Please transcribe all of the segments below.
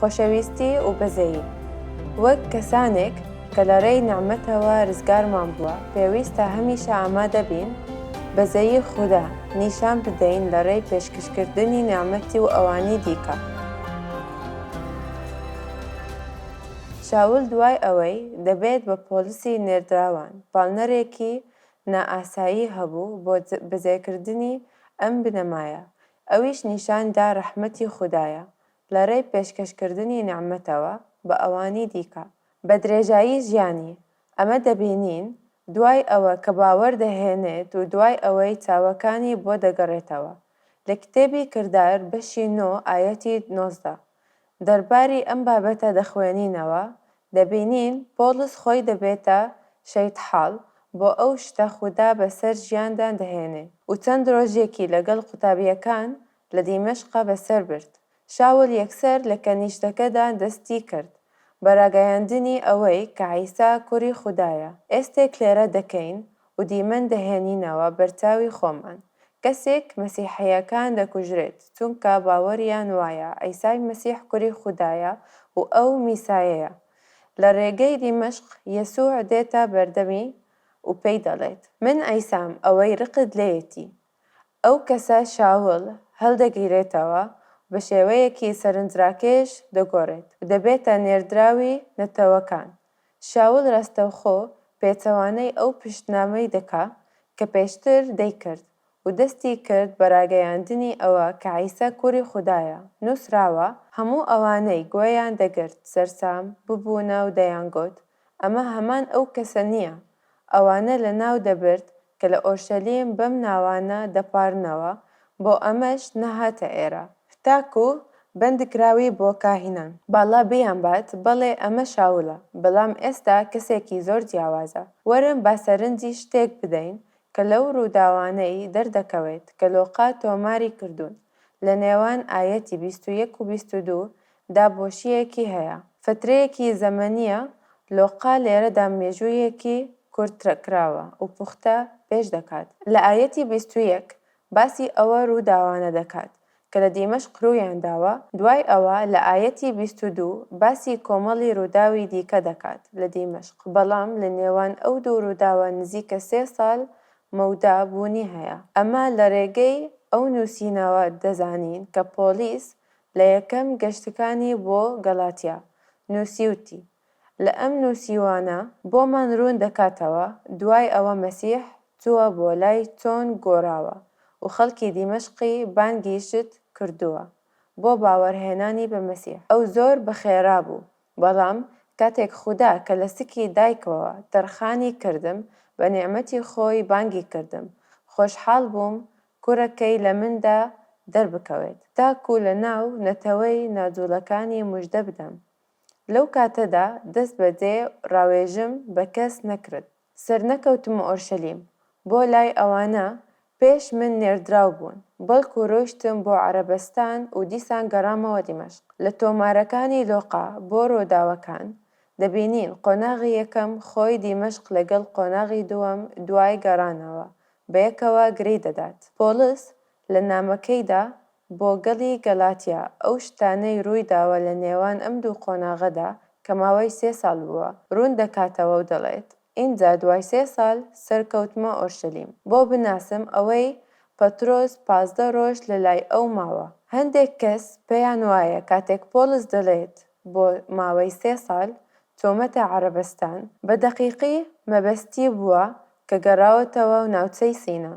خۆشەویستی و بەزەیی. وەک کەسانێک کە لە ڕێی نیعمەتەوە رزگارمان بووە، پێویستە هەمیشە ئامادە بین بەزەیی خودا نیشان بدەین لە ڕێی پێشکەشکردنی نیعمەتی و ئەوانی دیکە. شاول دوای ئەوەی دەبێت بە پۆڵسی نێردراوان، پاڵنەرێکی نائاسایی هەبوو بۆ بەجێکردنی ئەم بنەمایە، ئەویش نیشان دا ڕەحمەتی خودایە لە ڕێی پێشکەشکردنی نیعمەتەوە بە ئەوانی دیکە. بە درێژایی ژیانی، ئەمە دەبینین دوای ئەوە کە باوەر دەهێنێت و دوای ئەوەی چاوەکانی بۆ دەگەڕێتەوە. لە کتێبی کردار بەشی نۆ ئایەتی 19 دەرباری ئەم بابەتە دەخوێنینەوە، دەبینین پۆڵس خۆی دەبێتە شەیتحاڵ بۆ ئەو شتە خودا بەسەر ژیاندا دەهێنێ و چەند ڕۆژێکی لەگەڵ قوتابیەکان لە دیمەشقا بەسەر برد. شاول یەکسەر لە کەنیشتەکەدا دەستی کرد بە ڕاگەیاندنی ئەوەی کە عیسا کوڕی خودایە. ئێستێک لێرە دەکەین و دیمەن دەهێنینەوە بەرچاوی خۆمان. کەسێک مەسیحییەکان دەکوژرێت چونکە باوەریان وایە عیسای مەسیح کوری خودایە و ئەو میسایەیە. لە ڕێگەی دیمەشق یەسوع دێتە بەردەمی و پێی دەڵێت، من عیسام ئەوەی ڕقت لێیەتی. ئەو کەسە شاول هەڵدەگیرێتەوە و بە شێوەیەکی سەرنجراکێش دەگۆڕێت و دەبێتە نێردراوی نەتەوەکان. شاول ڕاستەوخۆ پێچەوانەی ئەو پشتنامەی دەکا کە پێشتر دەیکرد و دەستی کرد بە ڕاگەیاندنی ئەوە کە عیسا کوڕی خودایە. نووسراوە، هەموو ئەوانەی گوێیان دەگرت سەرسام ببوونە و دەیانگوت، ئەمە هەمان ئەو کەسە نییە ئەوانە لەناو دەبرد کە لە ئۆرشەلیم بەم ناوانە دەپارنەوە، بۆ ئەمەش نەهاتە ئێرە، تاکو بەندکراوی بۆ کاهینان. باڵا بیانبات، بەڵێ ئەمە شاولە، بەڵام ئێستا کەسێکی زۆر جیاوازە. وەرن با سەرنجی شتێک بدەین کە لەو ڕووداوانەی دەردەکەوێت کە لۆقا تۆماری کردوون، لە نێوان ئایەتی 21 و 22 دا بۆشییەکی هەیە. فەترەیەکی زەمەنییە، لۆقا لێرەدا مێژوویەکی کورتکراوە و پوختە پێش دەکات. لە ئایەتی 21 باسی ئەوە رووداوانە دەکات کە لە دیمەشق روویان داوە، دوای ئەوە لە ئایەتی 22 باسی کۆمەڵی رووداوی دیکە دەکات لە دیمەشق، بەڵام لە نێوان ئەو دوو رووداوە نزیکە سێ ساڵ مەودا بوونی هەیە. ئەمە لە رێگەی ئەو نووسینەوە دەزانین کە پۆڵیس لە یەکەم گەشتەکانی بۆ گەڵاتیا نووسیوتی، لە ئەم نووسیوانە بۆمان روون دەکاتەوە دوای ئەوە مەسیح چووە بۆ لای چۆن گۆڕاوە و خەڵکی دیمەشقی بانگی شت کردووە بۆ باوەرهێنانی بە مەسیح. ئەو زۆر بە خێرا بوو، بەڵام کاتێک خودا کە لە سکی دایکەوە تەرخانی کردم بە نیعمەتی خۆی بانگی کردم، خۆشحاڵ بووم کوڕەکەی لە مندا دەربکەوێت، تاکو لە ناو نەتەوەی ناجوڵەکانی موژدە بدەم. لەو کاتەدا دەست بەجێ ڕاوێژم بە کەس نەکرد. سەرنەکەوتمە ئۆرشەلیم بۆ لای ئەوانە پێش من نێردراو بوون، بەڵکو ڕۆیشتم بۆ عەرەبستان و دیسان گەڕامەوە دیمەشق. لە تۆمارەکانی لۆقا بۆ ڕووداوەکان دەبینین قۆناغی یەکەم خۆی دیمەشق لەگەڵ قۆناغی دووەم دوای گەڕانەوە بەیەکەوە گرێی دەدات. پۆڵس لە نامەکەیدا بۆ گەلی گەلاتیا ئەو شتانەی رووی داوە لە نێوان ئەم دوو قۆناغەدا کە ماوەی سێ ساڵ بووە، روون دەکاتەوە و دەڵێت، ئینجا دوای سێ ساڵ سەرکەوتمە ئۆرشەلیم، بۆ بناسم ئەوەی پەترۆس 15 رۆژ لە لای ئەو ماوە. هەندێک کەس پێیان وایە کاتێک پۆڵس دەڵێت بۆ ماوەی سێ ساڵ چۆمەتە عەرەبستان، بە دەقیقی مەبەستی بووە کە گەڕاوەتەوە ناوچەی سینا،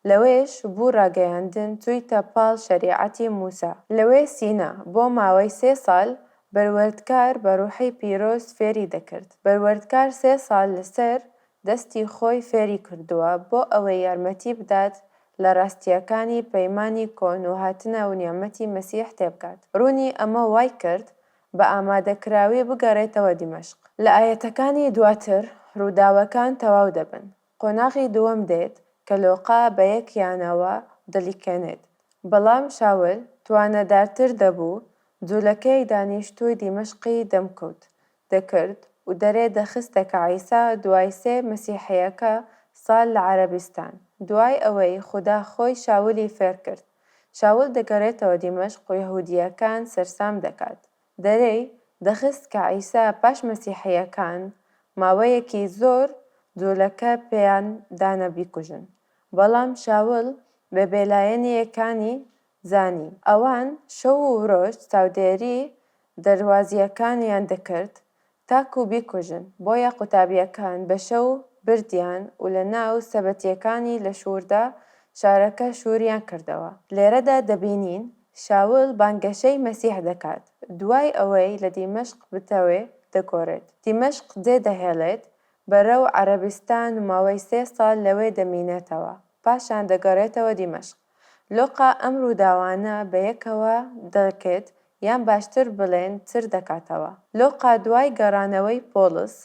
لەوێش بوو ڕاگەیاندن چوویتە پاڵ شەریعەتی موسا. لەوێ سینا بۆ ماوەی سێ ساڵ بەروەردکار بە ڕوحی پیرۆز فێری دەکرد. بەروەردکار سێ ساڵ لەسەر دەستی خۆی فێری کردووە بۆ ئەوەی یارمەتی بدات لە ڕاستییەکانی پەیمانی کۆن و هاتنە و نیعمەتی مەسیح تێبگات. ڕوونی ئەمە وای کرد بە ئامادەکراوی بگەڕێتەوە دیمەشق. لە ئایەتەکانی دواتر ڕووداوەکان تەواو دەبن. قۆناغی دووەم دێت کە لۆقا بە یەکیانەوە دەلیکێنێت، بەڵام شاول توانادارتر دەبوو، جولەکەی دانیشتووی دیمەشقی دەمکوت دەکرد و دەرێ دەخستە کە عیسا دوای سێ مەسیحیەکە ساڵ لە عەرەبستان، دوای ئەوەی خودا خۆی شاولی فێرکرد، شاول دەگەرێتەوە دیمەشق و یەهودیەکان سەرسام دەکات. دەرێی دەخست کە عیسا پاش مەسیحییەکان ماوەیەکی زۆر جولەکە پێیان دانا بیکوژن، بەڵام شاول بە بێلایەنییەکانی زانی. ئەوان شەو و ڕۆژ چاودێری دەروازییەکانیان دەکرد تاکو بیکوژن، بۆیە قوتابییەکان بە شەو بردیان و لە ناو سەبەتییەکانی لە شووردا شارەکە شووریان کردەوە. لێرەدا دەبینین شاول بانگەشەی مەسیح دەکات، دوای ئەوەی لە دیمەشق بتەوێ دەگۆرێت. دیمەشق جێ دەهێڵێت بەرەو عەرەبستان و ماوەی سێ ساڵ لەوێ دەمینێتەوە، پاشان دەگەڕێتەوە دیمەشق. لۆقا ئەم ڕووداوانە بەیەکەوە دەلکێت یان باشتر بڵێن چر دەکاتەوە. لۆقا دوای گەڕانەوەی پۆڵس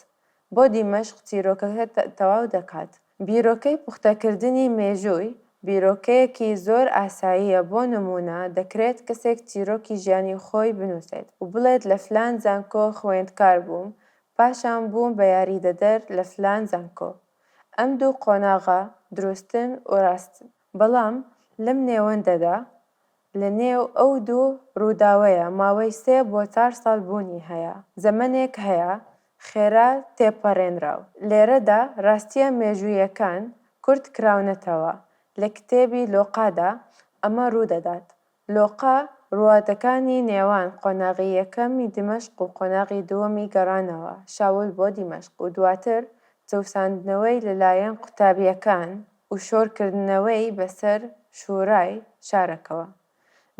بۆ دیمەشق چیرۆکەکە تەواو دەکات. بیرۆکەی پوختەکردنی مێژووی بیرۆکەیەکی زۆر ئاساییە بۆ نموونە دەکرێت کەسێک چیرۆکی ژیانی خۆی بنووسێت و بڵێت لە فلان زانکۆ خوێندکار بووم پاشان بووم بە یاریدەدەر لە فلان زانکۆ. ئەم دوو قۆناغە دروستن و ڕاستن. بەڵام لەم نێوەندەدا لە نێو ئەو دوو ڕووداوەیە ماوەی سێ بۆ چار ساڵ بوونی هەیە، زەمەنێک هەیە خێرا تێپەڕێنراو. لێرەدا ڕاستییە مێژوویەکان کورت کراونەتەوە، لە کتێبی لۆقادا ئەمە ڕوو دەدات. لۆقا ڕووادەکانی نێوان قۆناغی یەکەمی دیمەشق و قۆناغی دووەمی گەڕانەوە شاول بۆ دیمەشق و دواتر چەوساندنەوەی لەلایەن قوتابییەکان و شۆرکردنەوەی بەسەر شورای شارەکەوە.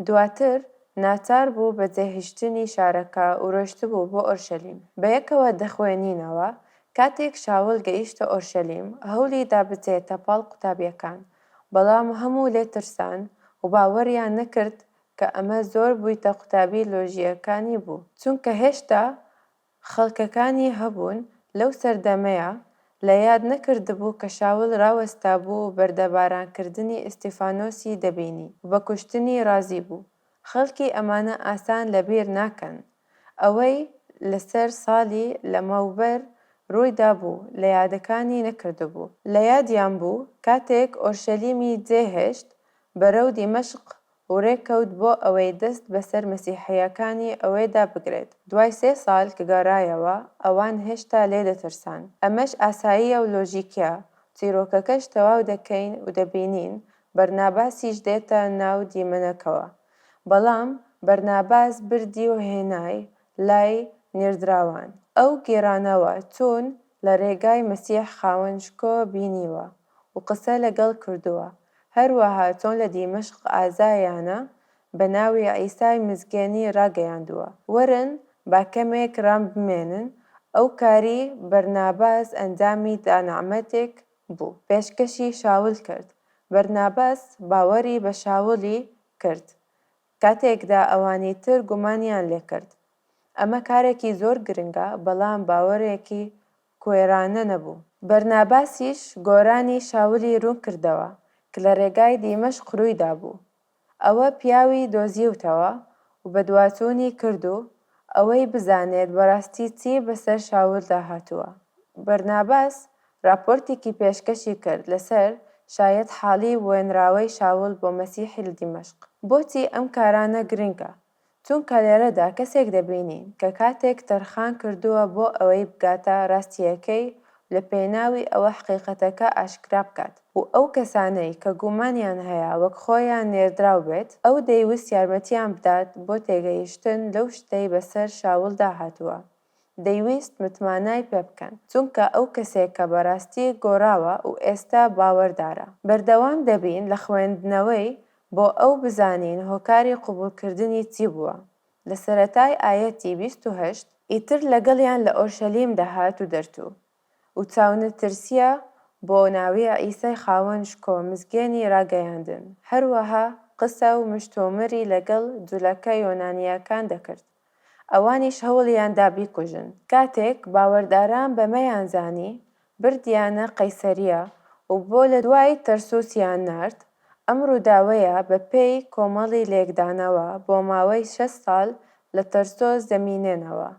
دواتر ناچار بوو بە جێهیشتنی شارەکە و رۆیشتبوو بۆ ئۆرشەلیم. بەیەکەوە دەخوێنینەوە، کاتێک شاول گەیشتە ئۆرشەلیم، هەوڵی دا بچێتە پاڵ قوتابییەکان، بەڵام هەموو لێ ترسان و باوەڕیان نەکرد کە ئەمە زۆر بوویتە قوتابی لۆژییەکانی بوو. چونکە هێشتا خەڵکەکانی هەبوون لەو سەردەمەیا لە یاد نەکردبوو کە شاول ڕاوەستابوو و بەردەبارانکردنی ئیستیفانۆسی دەبینی و بە کوشتنی ڕازی بوو. خەڵکی ئەمانە ئاسان لە بیر ناکەن. ئەوەی لە سەر ساڵی لەمەوبەر ڕووی دابوو لە یادەکانی نەکردبوو. لە یادیان بوو کاتێک ئۆرشەلیمی جێ هێشت بەرەو دیمەشق و رێکەوت بۆ ئەوەی دەست بەسەر مەسیحییەکانی ئەوێدا بگرێت. دوای سێ ساڵ کە گەڕایەوە، ئەوان هێشتا لێی دەترسان. ئەمەش ئاساییە و لۆژیکییە، چیرۆکەکەش تەواو دەکەین و دەبینین بەرناباسیش دێتە ناو دیمەنەکەوە. بەڵام بەرناباس بردی و هێنای لای نێردراوان. ئەو گێڕانەوە چۆن لە رێگای مەسیح خاوەن شکۆ بینیوە و قسە لەگەڵ کردووە، هەروەها چۆن لە دیمەشق ئازایانە بە ناوی عیسای مزگێنی ڕاگەیاندووە. وەرن با کەمێک ڕابمێنن، ئەو کاری بەرناباس ئەنجامی دا نەعمەتێک بوو پێشکەشی شاول کرد. بەرناباس باوەڕی بە شاولی کرد کاتێکدا ئەوانی تر گومانیان لێکرد. ئەمە کارێکی زۆر گرنگە، بەڵام باوەڕێکی کوێرانە نەبوو. بەرناباسیش گۆرانی شاولی روون کردەوە کە لە رێگای دیمەشق رووی دابوو. ئەوە پیاوی دۆزیوتەوە و بەدواچوونی کرد و ئەوەی بزانێت بەراستی چی بەسەر شاولدا هاتووە. بەرناباس راپۆرتێکی پێشکەشی کرد لەسەر شایەت حاڵی وێنراوەی شاول بۆ مەسیحی لە دیمەشق. بۆچی ئەم کارانە گرنگە؟ چونکە لێرەدا کەسێک دەبینین کە کاتێک تەرخان کردووە بۆ ئەوەی بگاتە ڕاستییەکەی و لە پێناوی ئەوە حەقیقەتەکە ئاشکرا بکات و ئەو کەسانەی کە گومانیان هەیە وەک خۆیان نێردراو بێت، ئەو دەیوست یارمەتیان بدات بۆ تێگەیشتن لەو شتەی بەسەر شاولدا هاتووە، دەیویست متمانای پێ بکەن، چونکە ئەو کەسێکە بەڕاستی گۆڕاوە و ئێستا باوەڕدارە. بەردەوام دەبین لە خوێندنەوەی بۆ ئەو بزانین هۆکاری قبوڵکردنی چی بووە. لە سەرەتای ئایەتی 28. ئیتر لەگەڵیان لە ئۆرشەلیم دەهات و دەرچوو و چاونەترسییە بۆ ناوی عیسای خاوەن شکۆ مزگێنی ڕاگەیاندن، هەروەها قسە و مشتومڕی لەگەڵ جولەکە یۆنانییەکان دەکرد. ئەوانیش هەوڵیان دا بیکوژن. کاتێک باوەرداران بەمەیان زانی، بردیانە قەیسەرییە و بۆ لە دوای تەرسوسیان نارد، ئەم ڕووداوەیە بە پێی کۆمەڵی لێکدانەوە بۆ ماوەی شەش ساڵ لە تەرسۆس دەمینێنەوە.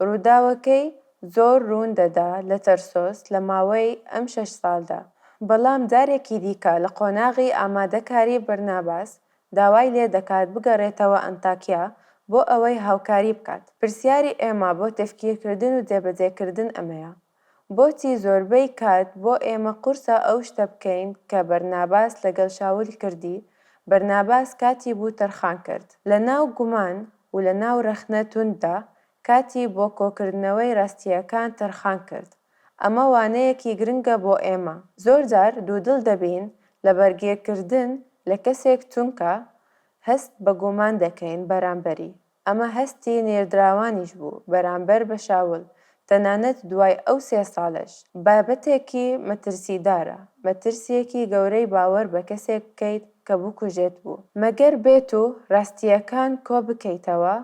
ڕووداوەکەی زۆر ڕوون دەدا لە تەرسۆس لە ماوەی ئەم شەش ساڵدا. بەڵام جارێکی دیکە لە قۆناغی ئامادەکاری بەرناباس داوای لێ دەکات بگەڕێتەوە ئەنتاکیا بۆ ئەوەی هاوکاری بکات. پرسیاری ئێمە بۆ تەفکیرکردن و جێبەجێکردن ئەمەیە، بۆچی زۆربەی کات بۆ ئێمە قورسە ئەو شتە بکەین کە بەرناباس لەگەڵ شاول کردی، بەرناباس کاتی بوو تەرخان کرد. لە ناو گومان و لە ناو رەخنە تونددا کاتی بۆ کۆکردنەوەی راستییەکان تەرخان کرد. ئەمە وانەیەکی گرنگە بۆ ئێمە. زۆرجار دوودڵ دەبین لە بەرگێکردن لە کەسێک چونکە هەست بە گومان دەکەین بەرامبەری. ئەمە هەستی نێردراوانیش بوو بەرامبەر بە شاول، تەنانەت دوای ئەو سێ ساڵەش. بابەتێکی مەترسیدارە، مەترسییەکی گەورەی باوەر بە کەسێک بکەیت کە بکوژێت بوو. مەگەر بێتو ڕاستییەکان کۆ بکەیتەوە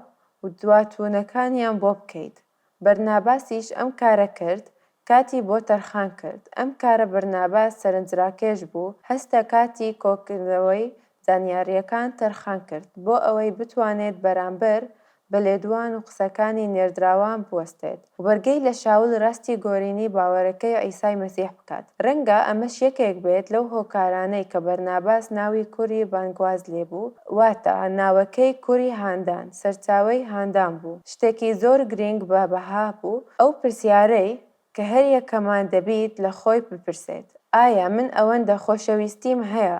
و دواتوونەکانیان بۆ بکەیت. بەرناباسیش ئەم کارە کرد، کاتی بۆ تەرخان کرد. ئەم کارە بەرناباس سەرنجراکێش بوو، هەستە کاتی کۆکردنەوەی زانیارییەکان تەرخان کرد بۆ ئەوەی بتوانێت بەرامبەر بە لێدوان و قسەکانی نێردراوان بوەستێت و بەرگەی لە شاول راستی گۆرینی باوەرەکەی عیسای مەسیح بکات. رەنگە ئەمەش یەکێک بێت لەو هۆکارانەی کە بەرناباس ناوی کوری بانگواز لێ بوو، واتە ناوەکەی کوری هاندان، سەرچاوەی هاندان بوو. شتێکی زۆر گرینگ بە بەها بوو، ئەو پرسیارەی کە هەریەکەمان دەبیت لە خۆی بپرسێت، ئایا من ئەوەندە خۆشەویستیم هەیە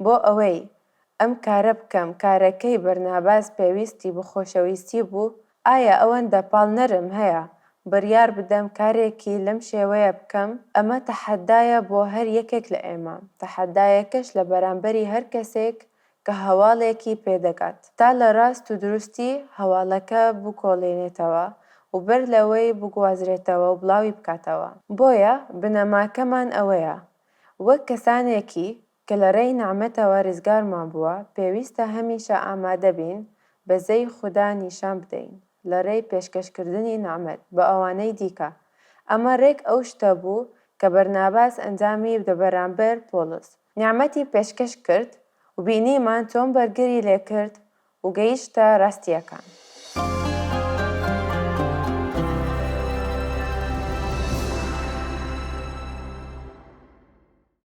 بۆ ئەوەی ئەم کارە بکەم، کارەکەی بەرناباس پێویستی بە خۆشەویستی بوو، ئایا ئەوەندە پاڵنەرم هەیە بڕیار بدەم کارێکی لەم شێوەیە بکەم؟ ئەمە تەحەدایە بۆ هەر یەکێک لە ئێمە، تەحەدایەکەش لە بەرامبەری هەر کەسێک کە هەواڵێکی پێدەگات، تا لە ڕاست و دروستی هەواڵەکە بکۆڵێنێتەوە و بەر لەوەی بگوازرێتەوە و بڵاوی بکاتەوە. بۆیە بنەماکەمان ئەوەیە، وەک کەسانێکی کە لە ڕێی نەعمەتەوە رزگارمان بووە، پێویستە هەمیشە ئامادە بین بەزەی خودا نیشان بدەین لە ڕێی پێشکەشکردنی نەعمەت بە ئەوانەی دیکە. ئەمە ڕێک ئەو شتە بوو کە بەرناباس ئەنجامی دە بەرامبەر پۆڵس. نیعمەتی پێشکەش کرد و بینیمان چۆن بەرگری لێکرد و گەیشتە ڕاستییەکان.